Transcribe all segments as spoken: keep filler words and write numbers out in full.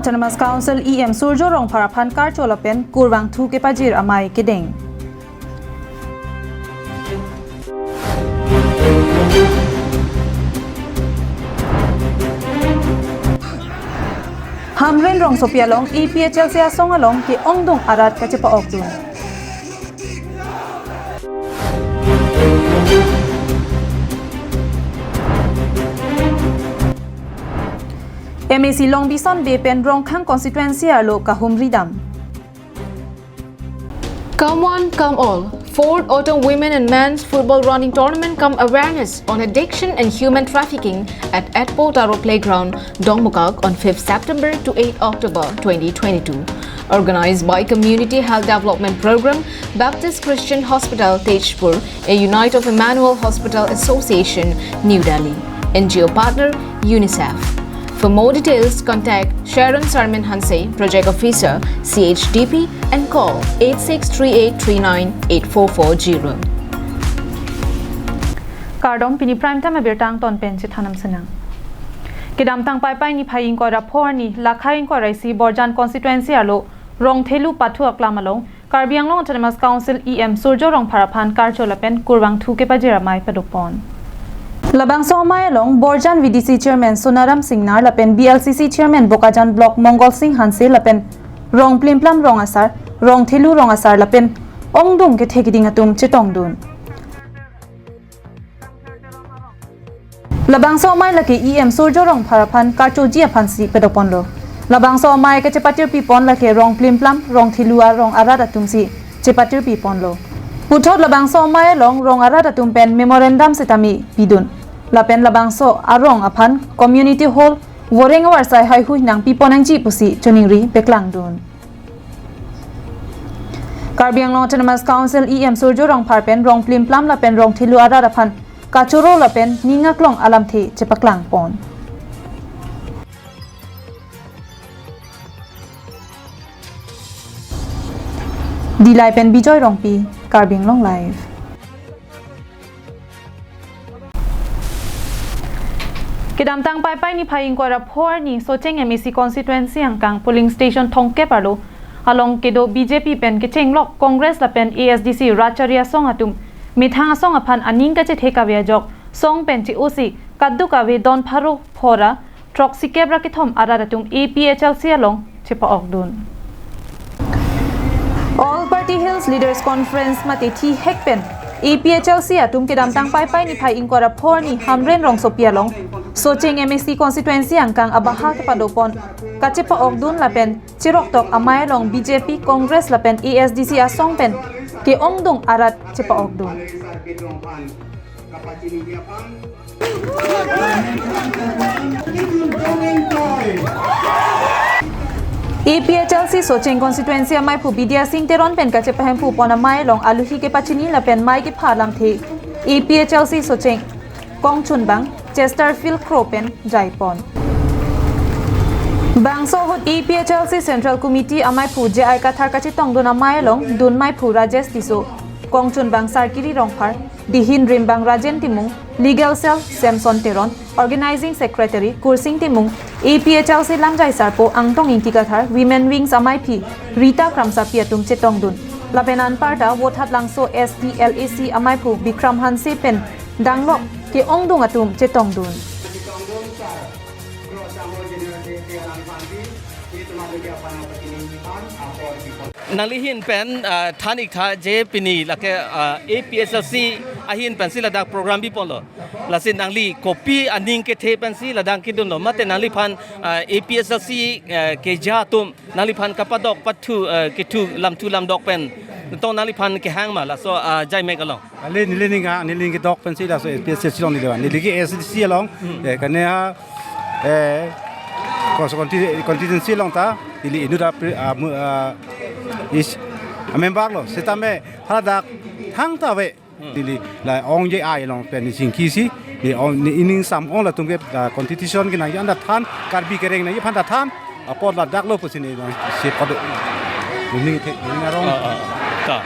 Autonomous Council E M Surjya Rongphar aphan karcho lapen kurvangthu kepajir amei kedeng. Hamren rongsopi along A P H L C asong along ke-ongdung arat kachepa-okdun. M A C Longbison Bey pen Rongkhang constituency arlo kahumri dam. Come one, come all. Fourth Autumn Women and Men's Football Running Tournament cum Awareness on Addiction and Human Trafficking at Atpo Taro Playground, Dongmukak on fifth September to eighth October twenty twenty-two. Organized by Community Health Development Program, Baptist Christian Hospital, Tezpur, a unit of Emmanuel Hospital Association, New Delhi. N G O partner, UNICEF. For more details, contact Sharon Sarmin Hanse, Project Officer, C H D P, and call eight six three eight three nine eight four four zero. Kardom, pini Prime Time abirta angton pen chethan nang sinang. Kedamtang Paipai niphai ingkoi ra pho arni, Lakhai ingkoi ra isi Borjan constituency arlo Rongthelu Pathu aklam along Karbi Anglong Autonomous Council E M Surjya Rongphar aphan karcho lapen kurvangthu kepajir amei padopon. Labangso amei along Borjan V D C Chairman Sonaram Singnar lapen B L C C Chairman Bokajan Block Mongol Sing Hanse lapen Rongplimplam Rong Asar, Rongthelu Rong Asar lapen ongdung kethe keding atum chetongdun. Labangso amei lake E M Surjya Rongphar aphan karchoji aphansi padoponlo. Labangso amei kachepatirpipon lake Rongplimplam, Rongthelu arong arat atumsi chepatirpiponlo. Puthot labangso amei along rong arat atum pen memorandum setame pidun. Lapen labangso arong aphan community hall voreng avarsai haihui nangpipon nangji pusi choningri paklangdun. Karbi Anglong Autonomous Council E M Surjya Rongphar pen Rongplimplam lapen Rongthelu arat aphan kachoro lapen ning aklong alamthe chepaklangpon. Dillai pen Bijoy Rongpi, Karbi Anglong Live. Kedamtang Paipai niphai ingkoi ra pho arni Socheng M A C constituency angkang polling station thomkep arlo along kedo B J P pen kechenglok Congress lapen A S D C Ratchari asong atum methang asong aphan aning kachethe kave ajok song pen che-osi kadokave don pharo pho ra throksikep ra kethom arat atum A P H L C along chepa-okdun. All Party Hills Leaders Conference mate thihek pen A P H L C atum kedamtang Paipai niphai ingkoi ra pho arni Hamren rongsopi along Socheng M A C constituency angkang abaha kepadopon kachepa-okdun lapen cheroktok amei along B J P, Congress lapen A S D C asong pen ke-ongdung arat chepa-okdun. A P H L C Socheng constituency ameiphu Bidya Sing Teron pen kachepahemphu pon amei along aluhi kepachini lapen mei kepha alamthe A P H L C Socheng kongchunbang Chesterfield Kro pen jaipon. Bangso ahut A P H L C Central Committee ameiphu J I Kathar kachetongdun amei along dun meiphu Rajesh Tisso, kongchunbang Sarkiri Rongphar, dihin rimbang Rajen Timung, legal cell Samson Teron, organizing secretary Kursing Timung, A P H L C lamjai sarpo Angtong Ingti Kathar, women wings ameiphi Rita Kramsapi atum chetongdun. Lapen anparta Vothatlangso S D L A C ameiphu Bikram Hanse pen danglok ke-ongdung atum chetongdun. Nangli ahin pen, ah, than-ik tha je pini lake, ah, A P H L C ahin pensi ladak program biponlo. Lasi nangli kopi aning kethe pensi ladak kedunlo. Mate nangliphan, ah, A P H L C, ah, keja atum nangliphan kapadok pathu, ah, kethu lamthu lamdok pen. Tong nangliphan kehang ma laso, ah, jaimek along. Neli, neli ning ha, neli ning kedok pensi laso A P H L C along neli van. Neli ke A S D C along. Hmm. Eh, kane ha, eh, kos konti-, constituency along ta, neli inut a pri-, ah, mu-, ah, is, a member lo. Setame, haladak, thangta ave. Hmm. Neli, la ong je ai along pen neli chingkisi, neli ong, neli ining sam ong latum ke, ah, constitution kenangji anta than, Karbi kereng nangji aphan ta than, apot ladak lo pusi neli nangsi pado. Neli the, neli arong. Ah, ah. Ta.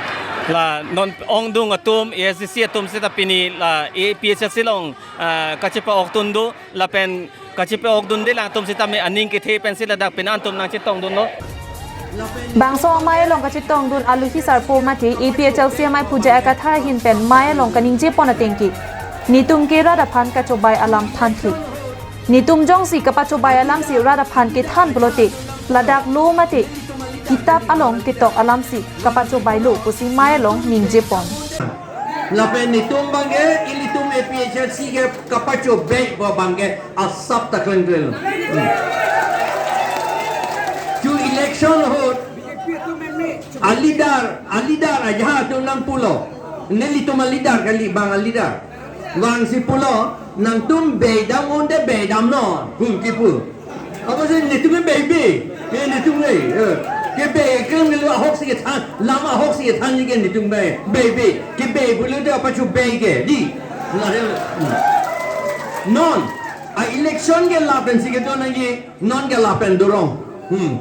La non ongdung atum, A S D C atum seta pini la A P H L C along, ah, kachepa-okdun do, lapen kachepa-okdunde lang atum seta me aning kethe pensi ladak pini antum nangchetongdunlo. Bangso amei along kachetongdun aluhi sarpo mate A P H L C amei Pu J I Kathar ahin pen mei along kaningje pon ateng ke, netum ke rat aphan kachobei alam thanthe. Netum jongsi kapachobei alamsi rat aphan kethan pulote, ladak lo mate kitap along ketok alamsi kapachobeilo pusi mei along ningje pon. Lapen netum abangke, ilitum A P H L C ke kapachobei abangke asap ta klengkleng. Hmm. Chu election ahut, a leader, a leader ajahak atum nangpulo. Nelitum a leader kali, bang a leader. Bangsi pulo, nangtum beidam unte beidamnon, pu kipu. Apotsi netum ke beibe, ke netum ke, eh, kebei ke neli ahoksi kethan, lam ahoksi kethan ni ke netum beibe, beibe, kebei pulote apachobei ke, dei. Lahe, hmm. Non, a election ke lapensi kedo nangji, non ke lapen dorong. Hmm.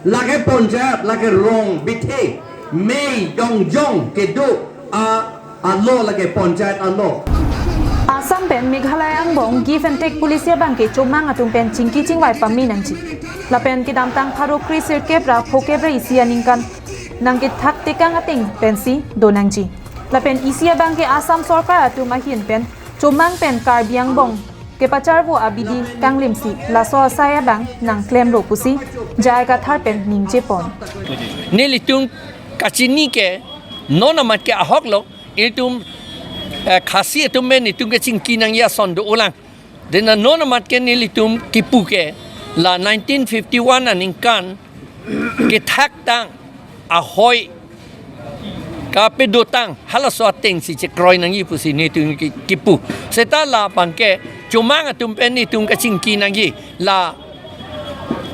Lake panchayat, lake rong bithe, mei dongjong kedo a, a law lake panchayat a law. Assam pen Meghalaya angbong give and take policy abangke chomang atum pen chingki chingvai pame nangji. Lapen kedamtang pharo kre sirkep ra phokep ra isi aningkan nangkethak tekang ateng pensi do nangji. Lapen isi abangke Assam sorkar atum ahin pen chomang pen Karbi angbong kepacharvo abidi kanglimsi laso asai abang nangklemlo pusi J I Kathar pen ningje pon. Nelitum kachini ke non amat ke ahok lo, itum, eh, Khasi atum pen itum ke chingki nangji ason do-olang. Dena non amat ke nelitum kipu ke la nineteen fifty-one aningkan kethak tang ahoi kapedotang halaso atengsi chekroi nangji pusi netum ki-, kipu. Seta la abangke chomang atum pen netum kachingki nangji, la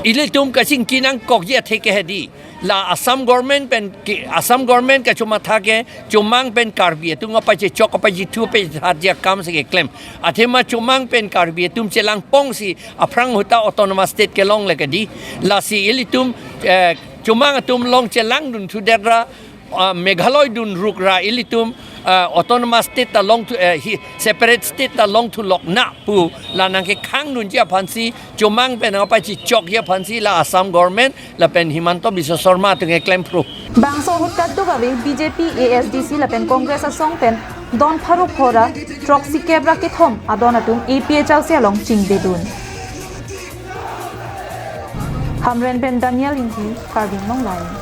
ilitum kachingki nangkokji athe ke hedi. La Assam government pen ki, Assam government kachomatha ke chomang pen Karbi atum apachechok apachithu apachethatji akamsi keklem. Athema chomang pen Karbi atum chelangpongsi aphrang ahut ta autonomous state kelongle kedi. Lasi ilitum, eh, chomang atum along chelangdun thudet ra, ah, Meghalaya dunruk ra ilitum, ah, autonomous state ta longthu, eh, hi, separate state ta longthulok na pu la nangkekhangdunji aphansi, chomang pen nangpachechokji aphansi la Assam government lapen Himanta Biswa Sarma atum ke klempro. Bangso ahut kadokave B J P, A S D C lapen Congress asong pen don pharo phora throksi kep ra kethom adon atum A P H L C along chingvedun. Hamren pen Daniel Ingti, Karbi Anglong Live.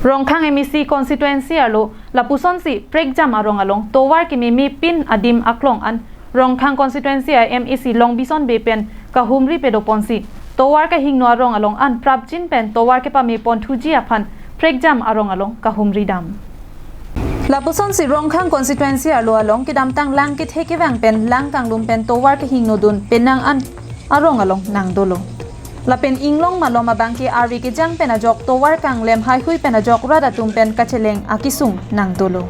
Rongkhang M A C constituency arlo lapusonsi prekjam arong along tovar kememe pin adim aklong an Rongkhang constituency a M A C Longbison Bey pen kahumri pedoponsi tovar kahingno arong along an prapjin pen tovar kepame ponthuji aphan prekjam arong along kahumri dam. Lapusonsi Rongkhang constituency arlo along kedamtang lang kethe kevang pen lang kanglum pen tovar kehingnodun penang an arong along nangdolo. Lapen inglong malom abangke ari kejang pen ajok tovar kanglem haihui pen ajok rat atum pen kacheleng akesung nangdolo.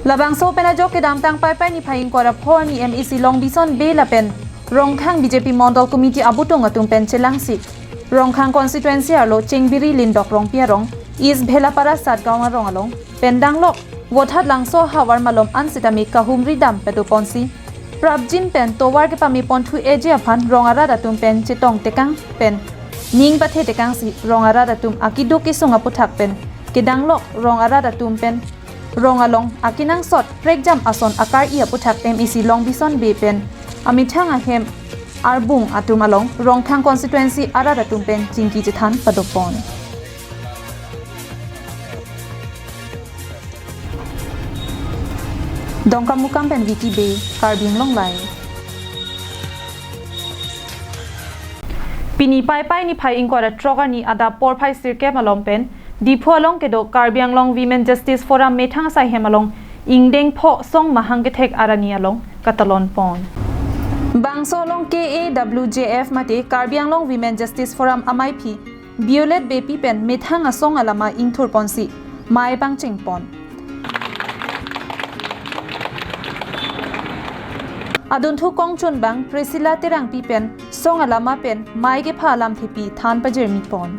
Labangso pen ajok kedamtang Paipai niphai ingkoi ra pho arni M A C Longbison Bey lapen Rongkhang B J P Mondol Committee abutung atum pen chelangsi Rongkhang constituency arlo Chengbiri Lindok Rongpi arong, East Bhelapara Satgaon arong along pen danglok Vothatlangso ahavar malom an sitame kahumri dam pedoponsi prapjin pen tovar kepame ponthu eji aphan rong arat atum pen chetong tekang pen ning pathe tekangsi rong arat atum akeduk kesung aputhak pen kedanglok rong arat atum pen rong along akenangsot prekjam ason akar-i aputhak M A C Longbison Bey pen amethang ahem arbung atum along Rongkhang constituency arat atum pen chingki chethan padopon. Dongkamukam pen Vicky Bey, Karbi Anglong Live. Pini Paipai niphai ingkoi ra throk arni adap porphai sirkep malom pen Diphu along kedo Karbi Anglong Women Justice Forum methang asai hem along ingdeng pho song mahang kethek arani along katalon pon. Bangso along K A W J F mate Karbi Anglong Women Justice Forum amaiphi Violet Beypi pen methang asong alama ingthurponsi mei pangchengpon. Adunthu kongchun bang Priscilla Terangpi pen song alama pen mei kepha alamthepi than pajirmi pon.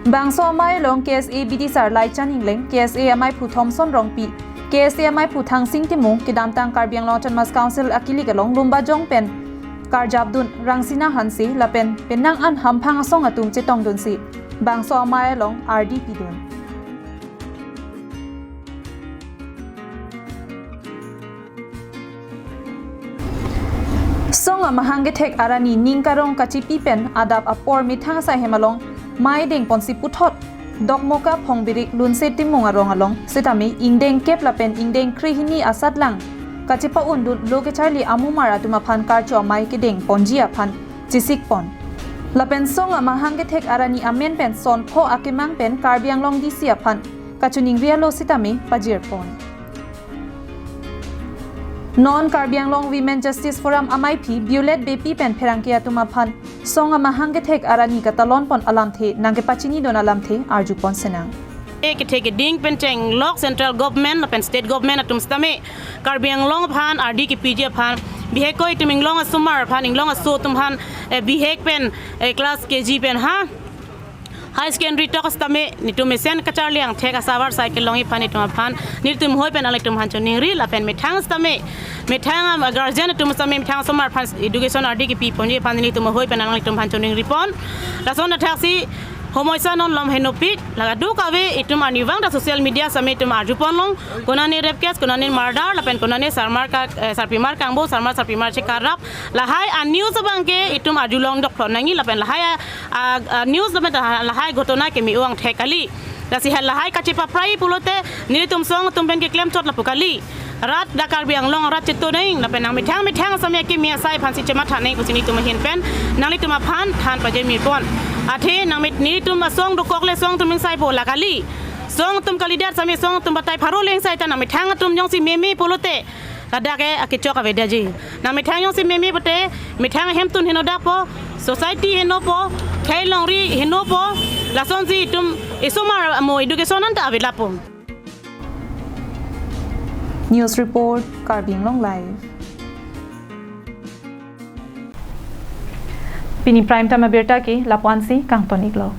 Bangso amei along K S A bidisar Laichan Engleng, K S A ameiphu Thomson Rongpi, K S A ameiphu Thangsing Timung, kedamtang Karbi Anglong Autonomous Council akilik along Lumbajong pen karjapdun Rangsina Hanse lapen penang an hamphang asong atum chetongdunsi bangso amei along ardi pidun. Song amahang kethek arani ning karong kachipi pen adap apor methang asai hem along mei dengponsi puthot Dokmoka Phongbirik Lunse Timung arong along sitame ingdeng kep lapen ingdeng krehini asatlang kachepa-undun lo kecharli amumar atum aphan karcho amei kedengponji aphan chesikpon. Lapen song amahang kethek arani amen pen sonpho akemang pen Karbi Anglong D C aphan kachiningri alo sitame pajirpon. Non Karbi Anglong Women Justice Forum ameiphi Violet Beypi pen pherangke atum aphan song amahang kethek arani katalonpon alamthe nangkepachinidun alamthe arjupon sinang. E kethe keding pen chenglok central government lapen state government atum sitame Karbi Anglong aphan ardi kepiji aphan bihek ko itum inglong asomar aphan inglong aso atum aphan, eh, bihek pen, eh, class K G pen ha high secondary tok sitame netum mesen kacharli angthek asavar cycle longji aphan netum aphan netum ahoi pen nanglitum aphan chiningri lapen methang sitame methang, um, guardian atum sitame methang asomar aphan education ardi kepiponji aphan netum ahoi pen nanglitum aphan chiningripon. Lason athaksi homoisa non lom henopik la kadokave itum arnivang ta social media sitame itum arjupon long, konane rape case, konane murder lapen konane sarmar ka, eh, sarpimar kangbo, sarmar sarpimar chekarap, lahai a news abangke itum arjulong dokphlot nangji lapen lahai a, a, a news lapen ta lahai ghotona keme-o angthek kali. Lasi ha lahai kachepaprai pulote nelitum song atum pen keklem chot lapu kali. Rat dak Karbi Anglong arat cheto nang lapen nangmethang methang sitame keme asai aphansi chematha nang pusi netum ahin pen nanglitum aphan than pajirmi pon. Athe nangmet nelitum asong dokok le song atum ingsaipo la kali. Song atum kalidet sitame song atum batai pharo le ingsai ta nangmethang atum jongsi meme pulote ladak ke akechok avedetji. Nangmethang jongsi meme pote methang ahemtun henodakpo, society henopo, khei longri henopo, lasonsi itum isomar amo education anta ave lapo. News report, Karbi Anglong Live. Pini prime time abirta ke lapu-ansi kangton-iklo.